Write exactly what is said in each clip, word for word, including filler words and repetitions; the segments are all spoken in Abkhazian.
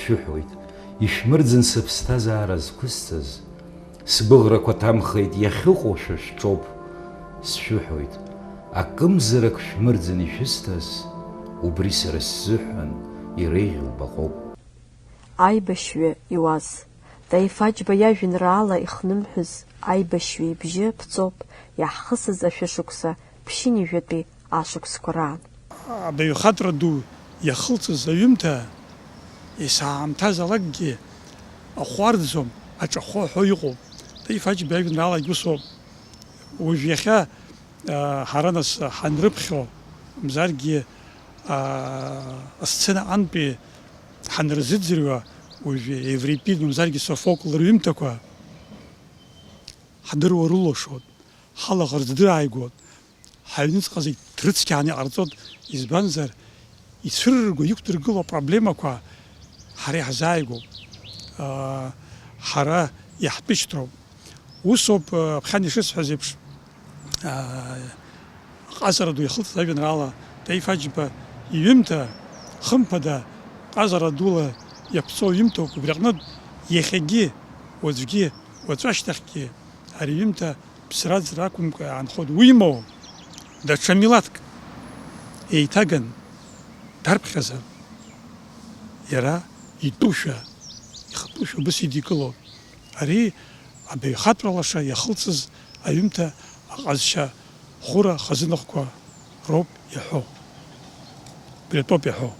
Шәыҳәоит, ишәмырӡын сыԥсҭазаара зқәысҵаз, сгәыӷрақәа ҭамхеит, иахьыҟоу шәа шәҿоуп, сшәыҳәоит, акымзарак шәмырӡын ишәысҭаз, убри сара сзыҳәан иреиӷьу баҟоуп. Аибашьҩы иуаз. Таиф Аџьба иажәеинраала ихнымҳәыз аибашьҩы ибжьы ԥҵоуп иаҳхысыз ашәышықәса ԥшьынҩажәатәи ашықәсқәа раан. Абаҩхатәра ду иахылҵыз аҩымҭа есаамҭазалакгьы ахәарӡом, аҿахәы ҳәа иҟоуп. Таиф Аџьба иажәеинраалагь усоуп. Уажә иахьа, а, ҳара нас ҳанрыԥхьо, мамзаргьы, а, асцена антәи ҳанрызыӡырҩуа, уажә Еврипид, мамзаргьы Софокл рҩымҭақәа ҳдыруа рылшоит, ҳалаӷырӡ дрыааигәоит, ҳаҩныҵҟа зегь дрыцқьааны иҟарҵоит, избанзар, ицәырырго, иқәдыргыло апроблемақәа ҳара иаҳзааигәоуп, аа, ҳара иаҳтәышьҭроуп. Усоуп, аа, ԥхьан ишысҳәаз еиԥш, аа, ҟазара ду иахылҵыз ажәеинраала Таиф Аџьба иҩымҭа, хымԥада, ҟазара дула иаԥҵоу ҩымҭоуп, убри аҟнытә иахьагьы, уаҵәгьы, уаҵәашьҭахьгьы ари аҩымҭа ԥсра-ӡра ақәымкәа иаанхоит, уимоу, даҽа милаҭк еиҭаган дарԥхьазар, иара итәушәа, ихатәушәа убыс идикылоит. Ари абаҩхатәра лаша иахылҵыз аҩымҭа аҟазшьа хура хазынахәқәа роуп иаҳәо. Убри атәоуп иаҳәо.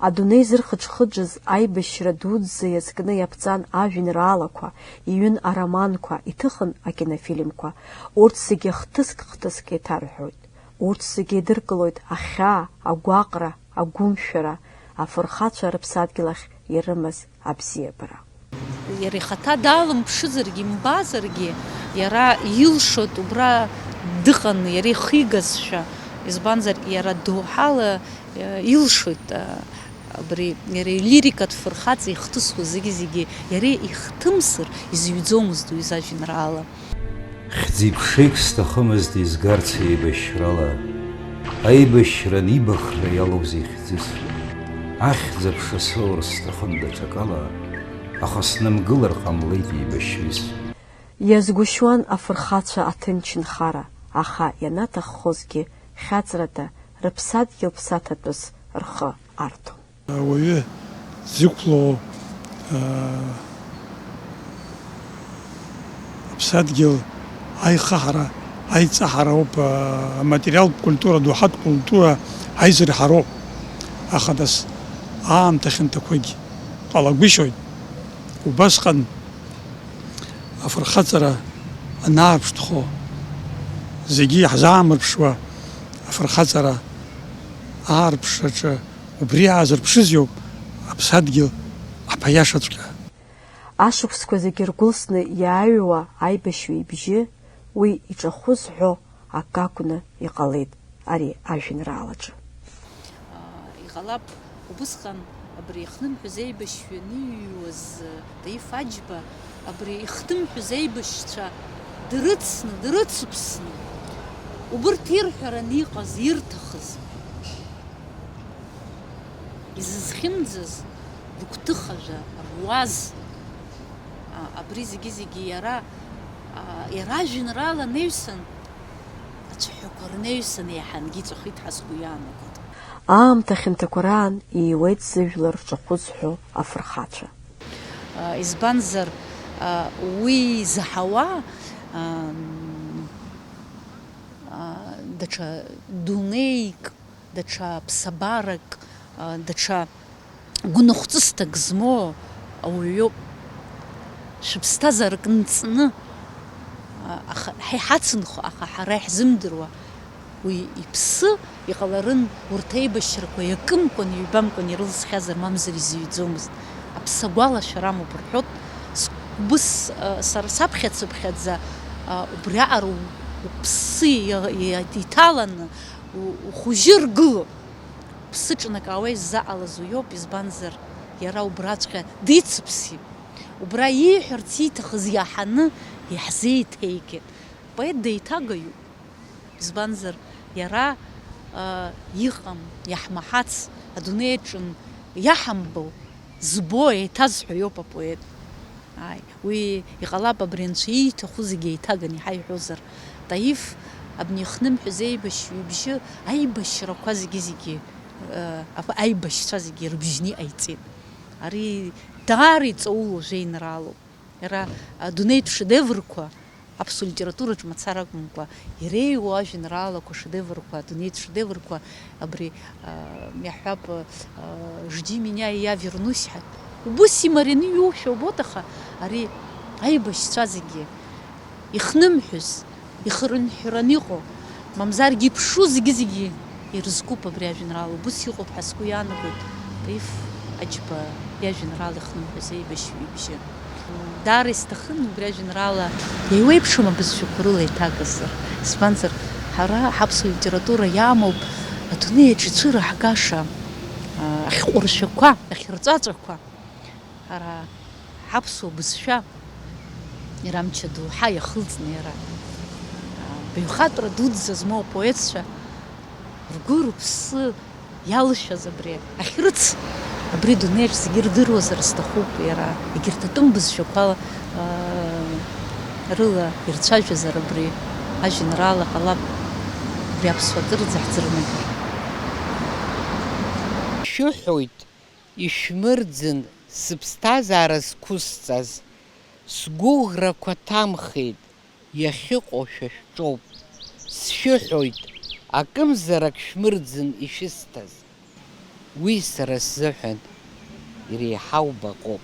Адунеи зырхыџхыџыз аибашьра дуӡӡа иазкны иаԥҵан ажәеинраалақәа, иҩын ароманқәа, иҭыхын акинофильмқәа. Урҭ зегьы хҭыск-хҭыск еиҭарҳәоит. Урҭ зегьы еидыркылоит ахьаа, агәаҟра, агәымшәара, афырхацәа рыԥсадгьыл ахь ирымаз абзиабара. Иара ихаҭа далымԥшызаргьы, имбазаргьы, иара илшоит убра дыҟаны, иара ихигазшәа, избанзар, иара доуҳала, э, илшоит, э, абри, иара илирикатә фырхаҵа ихҭысқәа зегьы-зегьы иара ихҭымсыр изҩӡомызт уи зажәеинраала. Хьӡи-ԥшеик сҭахымызт изгарц еибашьрала, аибашьра анибахра иалоузеи хьӡыс? Ахьӡ-аԥша соур сҭахын даҽакала, аха снымгылар ҟамлеит еибашьҩыс. Иазгәышьуан афырхацәа аҭынчынхара, аха ианаҭаххозгьы хьаҵрада рыԥсадгьыл ԥсаҭатәыс рхы арҭон. Ауаҩы дзықәлоу, аа, аԥсадгьыл аихаҳара, аиҵаҳара ауп, аа, аматериалтә культура, адоуҳатә культура аизырҳароуп. Аха нас аамҭа хьанҭақәагь ҟалагәышьоит. Убасҟан афырхаҵара анаарԥштәхо, зегьы иаҳзаамырԥшуа афырхаҵара аарԥшраҿы Убри аазырԥшыз иоуп аԥсадгьыл аԥа иашаҵәҟьа. Ашықәсқәа зегьы ргәылсны иааҩуа аибашьҩы ибжьы уи иҿахәы зҳәо акы акәны иҟалеит ари ажәеинраалаҿы. Иҟалап, убысҟан абри ихнымҳәыз аибашьҩы аниҩуаз, Таиф Аџьба абри ихҭымҳәыз аибашьцәа дрыцны, дрыцыԥсны, убырҭ ирҳәараны иҟаз, ирҭахыз, изызхьымӡаз, лыгәҭыхажәа руаз, а, абри зегьы-зегьы иара, а, иара ажәеинраала анаҩсан, ацәаҳәақәа рнаҩсан еиҳангьы иҵәахит ҳәа сгәы иаанагоит. Аамҭа хьанҭақәа раан ииуеит зыжәлар рҿахәы зҳәо афырхацәа. А, избанзар, а, уи заҳауа, ам, а, даҽа дунеик, даҽа ԥсабарак, а, даҽа гәныхәҵысҭак змоу ауаҩоуп. Шәыԥсҭазаарак нҵны, а, аха, ҳа иҳацынхо, аха ҳара иаҳзымдыруа, уи иԥсы, иҟаларын урҭ аибашьрақәа иакымкәан, иҩбамкәан ирылсхьазар, мамзар изыҩӡомызт. Аԥсагәалашәара амоуп рҳәот, сгәы с-, а, сара саԥхьацыԥхьаӡа, а, убриаҟара у-, уԥсы иа-, иа-, иҭаланы, у-, ухәыжьы ргыло. Ԥсы ҿнакаауа иззаҟалаз уиоуп, избанзар, иара убраҵәҟьа дицыԥсит. Убра ииҳәарц ииҭахыз иаҳаны иаҳзеиҭеигеит. Поет деиҭагаҩуп. Избанзар, иара, а, иҟам, иаҳмаҳац, адунеи аҿы иаҳамбо, Збо еиҭазҳәо иоуп апоет. Ааи, уи иҟалап абри анцәа ииҭаху зегьы еиҭаганы иҳаиҳәозар. Таиф абни ихнымҳәыз аибашьҩы ибжьы аибашьрақәа зегьы-зегьы, э, аб-, аибашьцәа зегьы рыбжьны иҟаиҵеит. Ари даара иҵаулоу жәеинраалоуп. Иара адунеитә шедеврқәа аԥсуа литератураҿ мацара акәымкәа, иреиуоу ажәеинраалақәа шедеврқәа, адунеитә шедеврқәа, абри, а, иаҳҳәап, а, «Жди меня, и я вернусь» ҳәа. Убыс имарианы иҩушәа убоит, аха ари аибашьцәа зегьы ихнымҳәыз, ихырынҳәраны иҟоу, мамзаргьы иԥшу зегьы-зегьы ирызкуп абри ажәеинраала. Убыс иҟоуп ҳәа сгәы иаанагоит Таиф Аџьба иажәеинраала ихнымҳәыз аибашьҩы ибжьы. Даара исҭахын убри ажәеинраала еиуеиԥшым абызшәақәа рыла еиҭагазар. Избанзар, ҳара ҳаԥсуа литература иамоуп адунеи аҿы ицәыраҳгаша, а, ахьҟәыршәақәа, ахьырҵәаҵәақәа. Ҳара ҳаԥсуа бызшәа иара амчы доуҳа иахылҵны, иара, а, баҩхатәра дуӡӡа змоу апоетцәа ргәы-рыԥсы иалшәаз абри ахьрыц, абри дунеиаҿ зегьы ирдыруазар сҭахуп, иара егьырҭ атәым бызшәақәа, а, рыла ирцәажәазар абри ажәеинраала ҟалап, абри аԥсуа акырӡа ҳзырнагар. Шәыҳәоит, ишәмырӡын сыԥсҭазаара зқәысҵаз, сгәыӷрақәа ҭамхеит, иахьыҟоу шәа шәҿоуп. Сшәыҳәоит, акымзарак шәмырӡын ишәысҭаз. Уи сара сзыҳәан иреиҳау баҟоуп.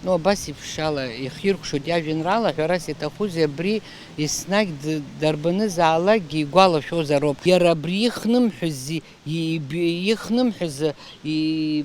Ну, абас еиԥшала ихиркәшоит иажәеинраала, ҳәарас иаҭахузеи, абри еснагь д-, дарбанызаалакгьы игәалашәозароуп. Иара абри ихнымҳәыз и-, иб-, ихнымҳәыз, и-,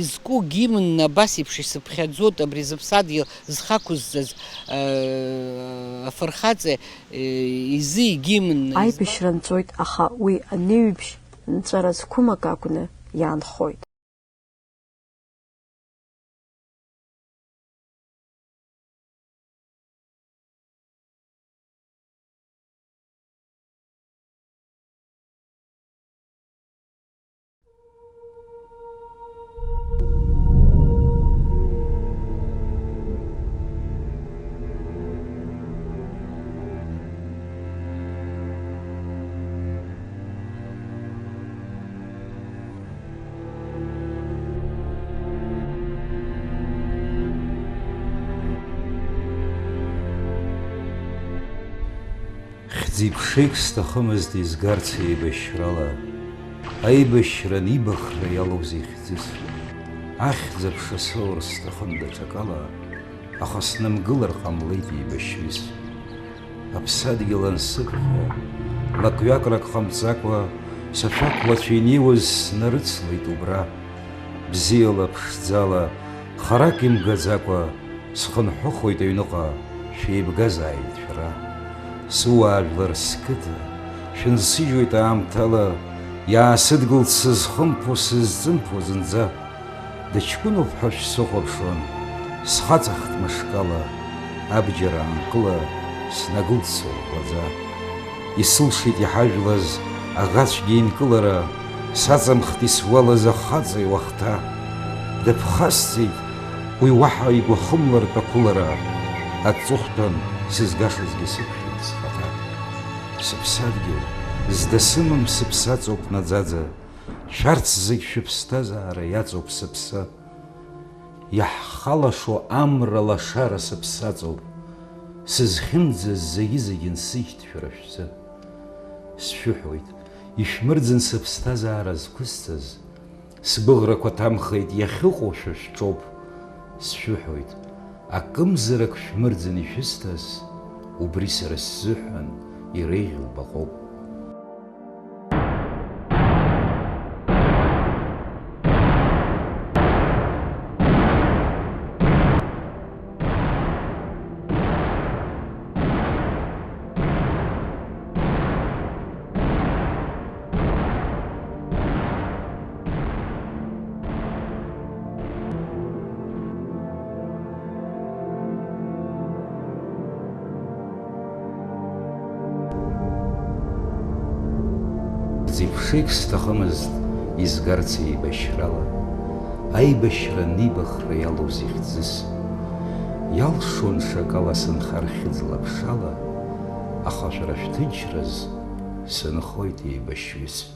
изку гимн абас еиԥш исыԥхьаӡоит, абри зыԥсадгьыл зхы ақәызҵаз, э, афырхаҵа, э, изы игимн. Аибашьра нҵәоит, аха уи аныҩбжь нҵәара зқәым акы акәны иаанхоит. Хьӡи-ԥшеик сҭахымызт изгарц еибашьрала, аибашьра анибахра иалоузеи хьӡыс? Ахьӡ-аԥша соур сҭахын даҽакала, аха снымгылар ҟамлеит еибашьҩыс. Аԥсадгьыл ансыԥхьа, лакҩакрак ҟамҵакәа, сашәақәлацәа инеиуаз снарыцлеит убра. Бзиала, ԥшӡала, харак имгаӡакәа, схынҳәыхуеит аҩныҟа, шәеибгазааит шәара. Сыуаажәлар, сқыҭа, шәынсыжьуеит аамҭала, иаасыдгылт сызхымԥо, сызҵымԥо зынӡа. Дыҷкәыноуп ҳәа шәсыхәаԥшуан, схаҵахт мышкала, абџьар аанкыла снагылт сыӷәӷәаӡа. Исылшеит иҳажәлаз аӷацәгьа инкылара, саҵамхт исуалыз ахаҵа иуахҭа. Дыԥхасҵеит уи уаҳа игәахымлартә ақәылара, аҵыхәтәан сызгашазгьы сықәшәеит схаҭа. Сыԥсадгьыл, зда сымам сыԥсаҵоуп наӡаӡа, шәарҭ зегь шәыԥсҭазаара иаҵоуп сыԥсы. Иаҳхалашо амра лашара сыԥсаҵоуп, сызхьымӡаз зегьы-зегьы нсыжьт шәара шәзы. Сшәыҳәоит, ишәмырӡын сыԥсҭазаара зқәысҵаз, сгәыӷрақәа ҭамхеит, иахьыҟоу шәа шәҿоуп. Сшәыҳәоит, акымзарак шәмырӡын ишәысҭаз, убри сара сзыҳәан иреиӷьу баҟоуп. Ӡеиԥшеик сҭахымызт изгарц еибашьрала. Аибашьра анибахра иалоу зыхьӡыз, иалшон ҽакала сынхар хьыӡ-лаԥшала, аха шәара шәҭынчраз сынхоит еибашьҩыс.